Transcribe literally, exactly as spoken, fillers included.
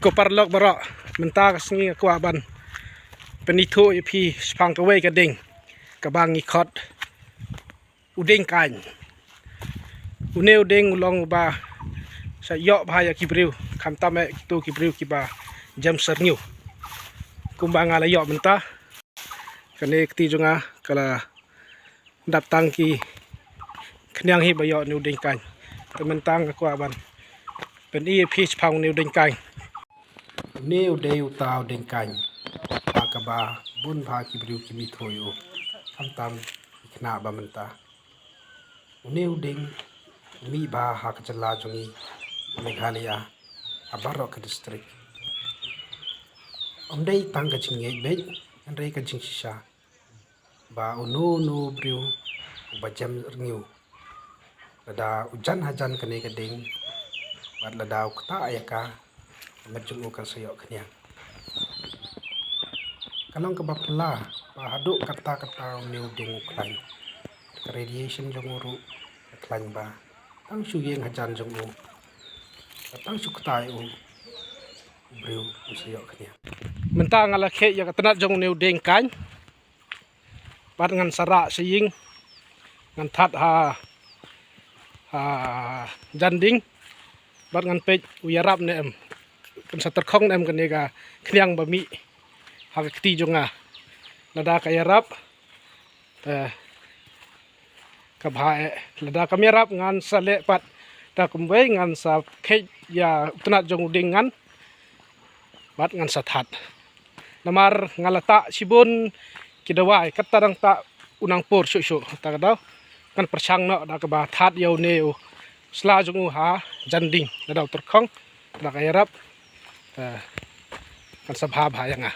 Ko paralok baroh, mynta ka sngi nga kwah ban pynithuh ïa phi shaphang kawei ka ding kaba ngi khot u dieng kaiñ. Une u dieng u long uba sa ïoh bha ïa ki briew, khamtam eh kito ki briew kiba jem syrngiew. Kumba nga la ïoh mynta, kane ka kti jong nga ka la dap tang ki khñiang hi ba ïoh une u dieng kaiñ. Te mynta nga kwah ban pyni ïa phi shaphang une u dieng kaiñ. Une u dei uta u dieng kaiñ ha kaba bun bha ki briew ki mih thuh ïa u, khamtam ki khynnah ba mynta. Une u dieng u mih bha ha ka jylla jong ngi Meghalaya, ha baroh ka district. Ym dei tang ka jingngeit beit, hynrei ka jingshisha ba uno uno u briew uba jem syrngiew, lada u jan hajan kane ka ding bad lada u ktah ïa ka, ka met jong u kan sa ïoh khñiang. Ka long kaba phylla ba haduh katta katta une u dieng u khlaiñ. Ka radiation jong u ruh ka khlaiñ bha. Tang shu ïeng hajan jong u, tang shu ktah ïa u, u briew un sa ïoh khñiang. Mynta nga la khie ïa ka tnat jong une u dieng kaiñ. Bad ngan sa rah sha ïing, ngan that ha, ha jan ding, bad ngan peit u ïarap ne em. Kan sa tyrkhong ne em kane ka khñiang ba mih ha ka kti jong nga. Lada ka ïarap, te ka bha eh. Lada kam ïarap ngan sa leh pat. Te kumwei ngan sa khie ïa u tnat jong u dieng ngan, bad ngan sa that. Namar nga la tah shibun ki dawai, katta dang tah u nangpur shuh shuh. Te ka daw ngan pyrshang noh da kaba that ïa une u sla jong u ha jan ding, lada u tyrkhong, lada ka ïarap, te kan sa bha bha ïa nga.